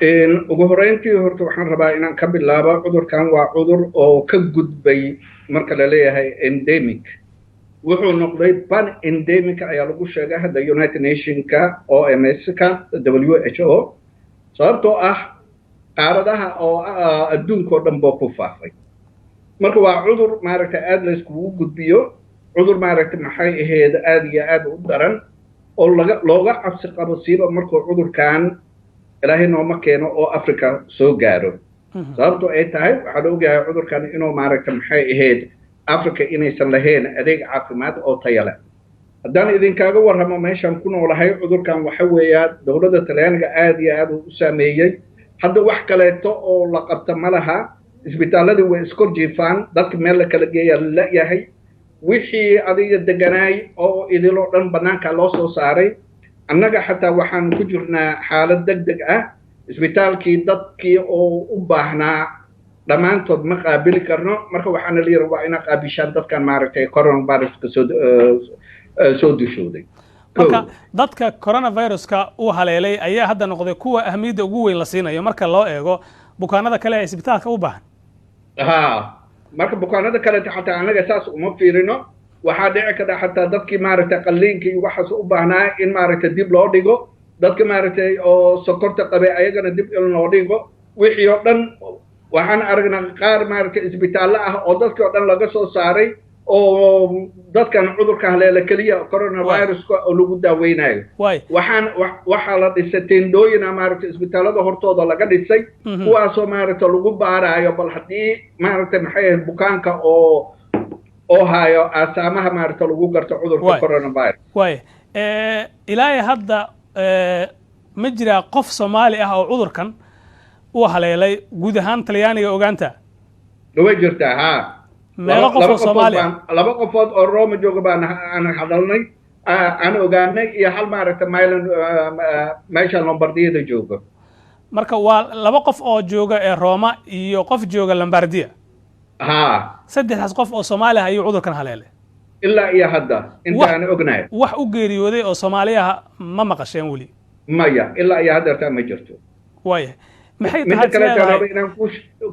Ugu horeyntii horta waxaan rabaa inaan ka bilaabo, cudurkan waa cudur oo ka gudbay marka la leeyahay endemic, wuxuu noqday pan endemic ayaa lagu sheegay hadda United Nationka, OMS-ka, WHO, sababtoo ah qaaradaha oo adduunka oo dhan boo ku faafay. Marka waa cudur maaragtay aada la iskugu gudbiyo, cudur maaragtay maxay ahayd aada iyo aada u daran oo laga looga cabsi qabo, siiba markuu cudurkan, Ilaahay nooma keeno, oo Africa soo gaaro, sababto ay tahay waxaa la ogyahay cudurkan inuu maaragta maxay ahayd Africa inaysan lahayn adeeg caafimaad oo tayo leh. Haddaan idinkaaga warramo meeshaan ku noolahay, cudurkan waxa weeyaa dowladda Talyaaniga aada iyo aada u saameeyey. Hadda wax kaleeto oo la qabta ma laha, isbitaaladii way iskor jiifaan, dadka meel la kala geeyaa la-yahay, wixii adiga deganaay oo idiloo dhan bannaanka loo soo saaray. Annaga xataa waxaan ku jirnaa xaalad deg deg ah. Isbitaalkii dadkii oo u baahnaa dhammaantood ma qaabili karno. Marka waxaana la yidhi waa inaa qaabishaan dadkan maaragtay coronaviruska soo dushooday. Marka dadka coronaviruska uu haleelay ayaa hadda noqday kuwa ahmiyadda ugu weyn la siinayo marka loo eego bukaanada kale ee isbitaalka u baahan. Ha, marka bukaanada kaleeto xataa annaga saas uma fiirino. Waxaa dhici karta xataa dadkii maaragtay qalliinka iyo waxaas u baahnaa in maaragtay dib loo dhigo, dadka maaragtay oo sokorta qabay ayagana dib in loo dhigo. Wixii oo dhan waxaan aragnaa qaar maaragtay isbitaallo ah oo dadkii oo dhan laga soo saaray oo dadkan cudurka haleela keliya coronaviruska oo lagu daaweynayo. Waxaan waxaa la dhisay tendooyina maaragtay isbitaalada hortooda laga dhisay, kuwaasoo maaragtay lagu baaraayo bal haddii maaragtay maxay ahayd bukaanka oo hayo asaamaha maaragta lagu garto cudurka coronavirus. Waay, ilaa hadda ma jiraa qof Soomaali ah oo cudurkan uu haleelay guud ahaan Talyaaniga ogaanta? Way jirtaa, ha. Meelo qof oo Soomaali ah? Laba qofood oo Roma jooga baan aan hadalnay, aan ogaanay, iyo hal maaragta Milan, meesha Lombardiyada jooga. Marka waa laba qof oo jooga ee Roma iyo qof jooga Lombardia? Ha. Saddexdaas qof oo Soomaali ah ayuu cudurkan haleelay? Ilaa iyo hadda inta aan ognahay. Wax u geeriyooday oo Soomaaliyaha ma maqasheen weli? Maya, ilaa iyo haddeertaa ma jirto. Waaya, maxay Midda tahay kale leedahay raba inaan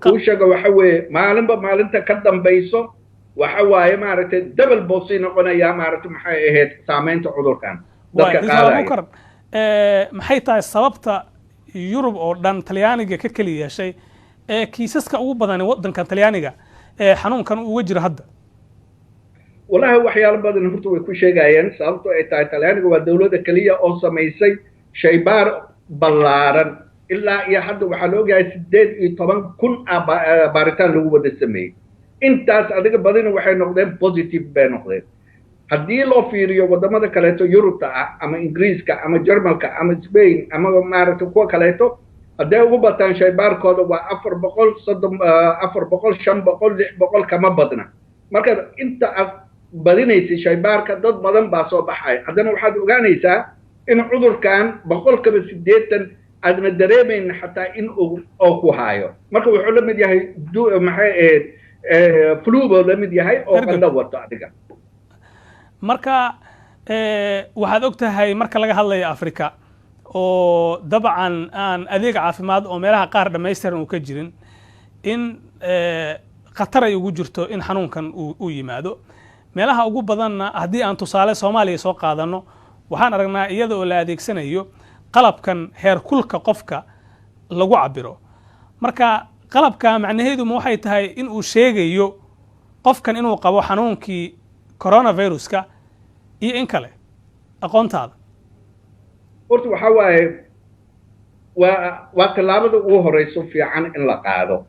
kuu sheego waxa weeye, maalinba maalinta ka dambayso waxa waaye maaragtay double buu sii noqonayaa maaragtay maxay ahayd saameynta cudurkan dadka Doctor qaadaya. Abukar, maxay tahay sababta Yurub oo dhan Talyaaniga ka keli yeeshay ee kiisaska ugu badan waddankan Talyaaniga ee xanuunkan uga jiro hadda? Wallahi waxyaalo badan horta way ku sheegayeen. Sababto ay tahay Talyaaniga waa dowladda keliya oo samaysay shaybaar ballaaran. Ilaa iyo hadda waxaa la ogyahay 18,000 ah baaritaan lagu wada sameeyey. Intaas adiga badina waxay noqdeen positive bay noqdeen. Haddii loo fiiriyo wadamada kaleeto Yurubta ah, ama Ingiriiska ama Jarmalka ama Spain ama maaragtay kuwa kaleeto, hadday ugu bataan shaybaarkooda waa 400, 30, 400, 500, 600, kama badna. Marka inta aad badinaysay shaybaarka, dad badan baa soo baxaya. Haddana waxaad ogaanaysaa in cudurkan 80% aadna dareemayn xataa in uu oo ku haayo. Marka wuxuu la mid yahay maxay ahayd flu buu la mid yahay oo Hergeb. qandho wato adiga. Marka waxaad og tahay marka laga hadlayo Africa oo dabcan aan adeeg caafimaad oo meelaha qaar dhammaystiran uu ka jirin in khatar ay ugu jirto in xanuunkan uu yimaado meelaha ugu badanna. Haddii aan tusaale Soomaaliya soo qaadano, waxaan aragnaa iyada oo la adeegsanayo qalabkan heerkulka qofka lagu cabiro. Marka qalabka macnaheedu ma waxay tahay in uu sheegayo qofkan inuu qabo xanuunkii coronaviruska iyo in kale, aqoontaada? Horta waxaa waaye waa tallaabada ugu horeyso fiican in la qaado,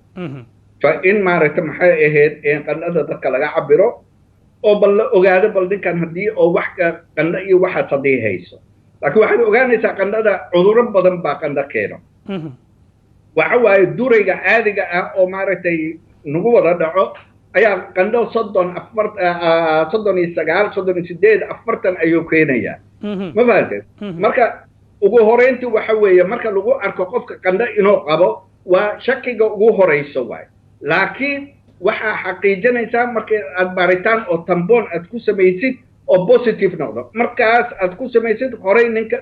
fa in maaragta maxay ahayd in qandhada dadka laga cabiro oo bal la ogaado bal ninkan haddii oo wax qandho iyo waxaas haddii hayso. Laakiin waxaad ogaanaysaa qandhada cudurro badan baa qandho keeno. Waxa waaye durayga caadiga ah oo maaragtay nagu wada dhaco ayaa qandho 30, 4, 39, 38, 40 ayuu keenayaa. Ma fahanteen? Marka ugu horeyntii waxa weeye marka lagu arko qofka qandho inuu qabo, waa shakiga ugu horeyso waay. Laakiin waxaa xaqiijinaysaa marka aad baaritaan oo tamboon aad ku samaysid. oo positive noqdo, markaas aad ku samaysid horey ninka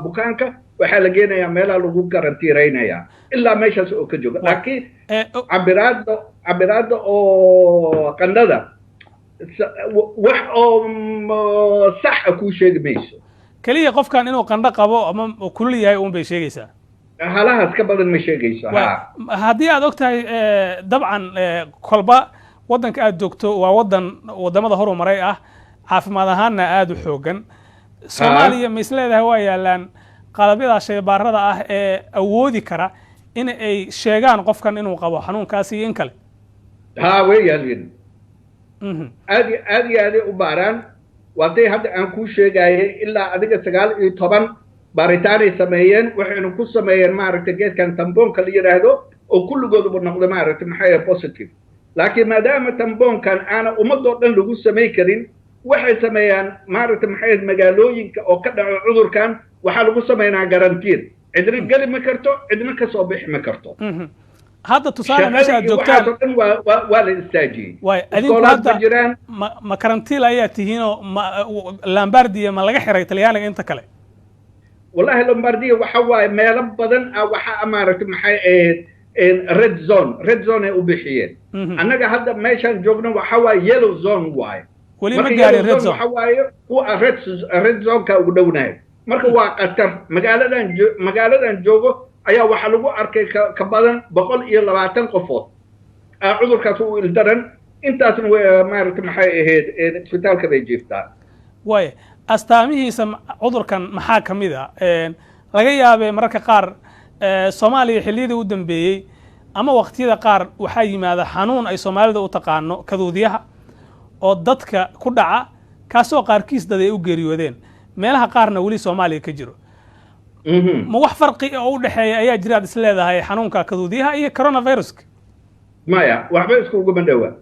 bukaanka waxaa la geenayaa meelaa lagu garantiiraynayaa ilaa meeshaas oo ka jooga. Laakiin cabiraadda oo qandhada wax oo sax a kuu sheegi mayso. Keliya qofkan inuu qandho qabo ama kulul yahay uun bay sheegaysaa. Halahaas ka badan ma sheegayso. Ha. Haddii aad og tahay, dabcan kolba waddanka aad joogto waa waddan waddamada horumaray ah, caafimaad ahaanna aada u xoogan. Soomaaliya ma is leedahay waa yaalaan qalabyada shaybaarada ah ee awoodi kara in ay sheegaan qofkan inuu qabo xanuunkaasi iyo in kale? Ha, way yaalin. Aad aad iyo aaday u baaraan. Waaday hadda aan kuu sheegayay, ilaa adiga 19 baaritaanay sameeyeen, waxayna ku sameeyeen maaragtay geedkan tamboonka la yidhaahdo oo kulligooduba noqda maaragtay maxay positive. Laakiin maadaama tamboonkan aana ummadoo dhan lagu samay karin, waxay sameeyaan maaragtay maxay magaalooyinka oo ka dhaco cudurkan waxaa lagu sameynaa garantiin, cidna geli ma karto, cidna ka soo bixi ma karto. Hadda tusaale meesha aad joogtaan waxaasoo dhan waa la istaajiyey. Waay, adinku iskoolaad hadda ma jiraan. Ma karantiil ayaa tihiinoo ma Lombardia ma laga xiray Talyaaniga inta kale? Wallahi Lombardia waxa waaye meelo badan ah waxa maaragtay maxay ahayd red zone, red zone ay u bixiyeen. Annaga hadda meeshaan joogno waxa waaye yellow zone waaye. Weli ma marka gaarin yellow red zone. Waxa waaye kuwa red zoneka ugu dhownahay. Marka waa khatar. Magaaladan joogo ayaa waxaa lagu arkay ka badan 120 qofood cudurkaas u ildaran. Intaasna way maaragtay maxay ahayd isbitaalka bay jiiftaa. Waay, astaamihiisa cudurkan maxaa ka mid a? Laga yaabee mararka qaar Soomaaliya xilliyadii u dambeeyey ama waqtiyada qaar waxaa yimaada xanuun ay Soomaalida u taqaano kaduudiyaha oo dadka ku dhaca, kaasoo qaarkiis dad ay u geeriyoodeen, meelaha qaarna weli Soomaaliya ka jiro. Ma wax farqi oo u dhexeeya ayaa jira aad is leedahay xanuunka kaduudiyaha iyo coronaviruska? Maya, waxba iskuguma dhowa.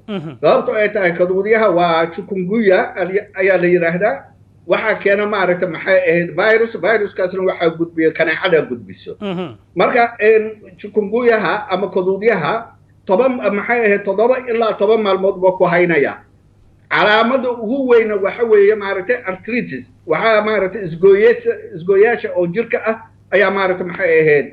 Sababto ay tahay kaduudyaha waa chikungunya ayaa la yidhaahdaa. Waxaa keena maaragta maxay ahayd virus, viruskaasna waxaa gudbiya kaneecada gudbiso. Marka chikunguyaha ama kaduudyaha 10 maxay ahayd 7 ilaa 10 maalmood buu ku haynaya. Calaamada ugu weyna waxa weeye maaragtay arthritis, waxaa maaragtay isgooyaasha oo jirka ah ayaa maaragtay maxay ahayd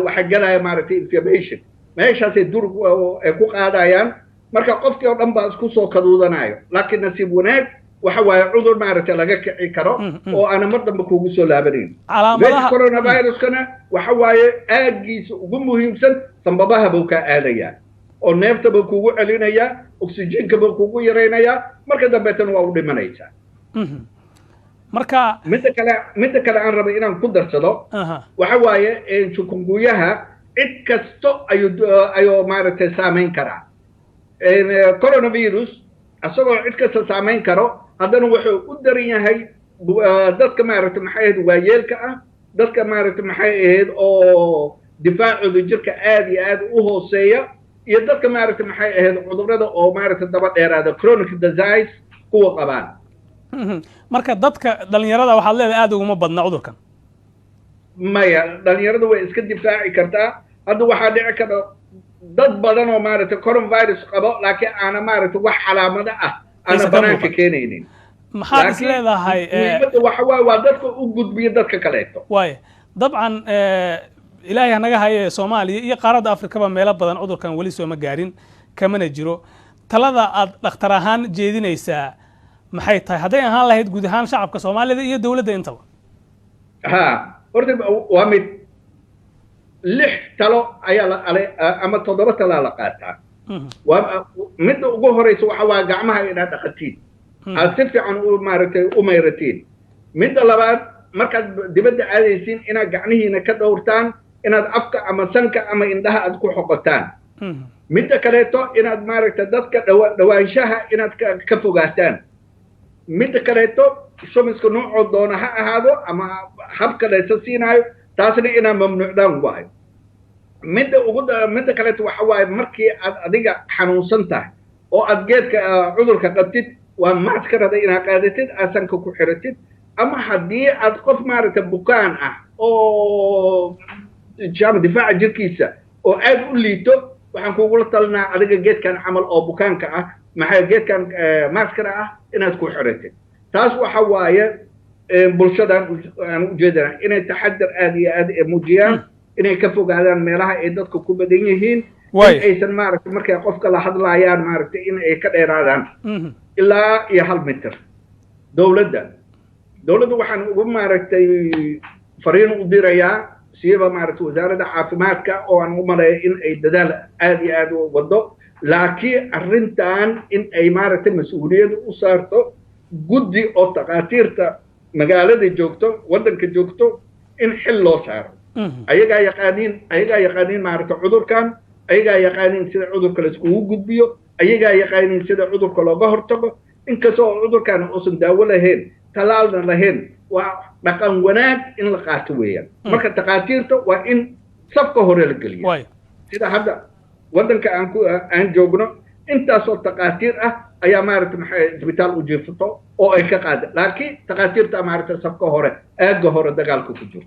waxa gelaya maaragtay inflammation, meeshaasay durug ay ku qaadayaan. Marka qofkii oo dhan baa isku soo kaduudanayo. Laakiin nasiib wanaag waxa waaye cudur maaragtay laga kici karo oo aana mar dambe kugu soo laabanayn. Calaamadaha Coronaviruskana waxa waaye aaggiisa ugu muhiimsan sambabaha buu kaa aadayaa oo neefta buu kugu celinayaa, oxygenka buu kugu yaraynayaa, marka dambeetana waa u dhimanaysaa. Marka Midda kale aan rabay inaan ku darsado waxa waaye chikunguyaha cid kasto ayuu maaragtay saamayn karaa. Coronavirus isagoo cid kasta saamayn karo, haddana wuxuu u daran yahay dadka maaragtay maxay ahayd waayeelka ah, dadka maaragtay maxay ahayd oo difaacooda jirka aad iyo aad u hooseeya, iyo dadka maaragtay maxay ahayd cudurrada oo maaragtay daba dheeraada, chronic disease kuwa qabaan. Marka dadka dhalinyarada waxaad leedahay aada uguma badna cudurkan? Maya, dhalinyarada way iska difaaci kartaa. Hadda waxaa dhici kara dad badan oo maaragtay coronavirus qabo laakiin aana maaragtay wax calaamado ah aana banaanka keenaynin. Maxaad is leedahay? Muhiimadda waxa waaye waa dadka u gudbiya dadka kaleeto. Waaya, dabcan Ilaahay hanaga haye, Soomaaliya iyo qaaradda Afrikaba meelo badan cudurkan weli sooma gaarin, kamana jiro. Talada aad dhakhtar ahaan jeedinaysaa maxay tahay, hadday ahaan lahayd guud ahaan shacabka Soomaalida iyo dowladda intaba? Ha, horta waa mid lix talo ayaa la ama toddoba talaa la qaataa. Waa midda ugu horeysa waxa waa gacmaha inaad dhaqatiin, aad si fiican u maaragtay u mayratiin. Midda labaad, markaad dibadda aadaysiin inaad gacmihiina ka dhowrtaan inaad afka ama sanka ama indhaha aad ku xoqotaan. Midda kaleeto, inaad maaragtay dadka dhawaanshaha inaad ka fogaataan. Midda kaleeto, shumiska noocoo doona ha ahaado ama hab kaleeto siinaayo, taasna inaad mamnuucdaan waayo. Midda kaleeto waxa waaye markii aad adiga xanuunsan tahay oo aad geedka cudurka qabtid, waa maskarada inaad qaadatid, aad sanka ku xiratid, ama haddii aad qof maaragtay bukaan ah oo jam difaaca jirkiisa oo aad u liito, waxaan kugula talinaa adiga geedkan camal oo bukaanka ah, maxay geedkan maskara ah inaad ku xiratid. Taas waxa waaye bulshadan aan ujeedana inay taxadar aada iyo aad muujiyaan, inay ka fogaadaan meelaha ay dadka ku badan yihiin, in aysan maaragtay markay qofka la hadlaayaan maaragtay in ay ka dheeraadaan ilaa iyo 1 mitir. Dowladda waxaan ugu maaragtay fariin u dirayaa, siiba maaragtay wasaaradda caafimaadka oo aan u maleeyo in ay dadaal aada iyo aada u wado, laakiin arrintan in ay maaragtay mas-uuliyad u saarto guddi oo takhaatiirta magaalada joogto, waddanka joogto, in xil loo saaro. Ayagaa yaqaaniin maaragtay cudurkan, ayagaa yaqaaniin sida cudurka laiskugu gudbiyo, ayagaa yaqaaniin sida cudurka looga hortago. Inkastoo cudurkan uusan daawo lahayn, talaalna lahayn, waa dhaqan wanaag in la qaato weeyaan. Marka takhaatiirta waa in safka hore la geliyo. Sida hadda waddanka aan ku aan joogno, intaasoo takhaatiir ah ayaa maaragta maxay isbitaal u jiifsato oo ay ka qaada, laakiin takhaatiirta maaragta safka hore, aagga hore dagaalka ku jiro.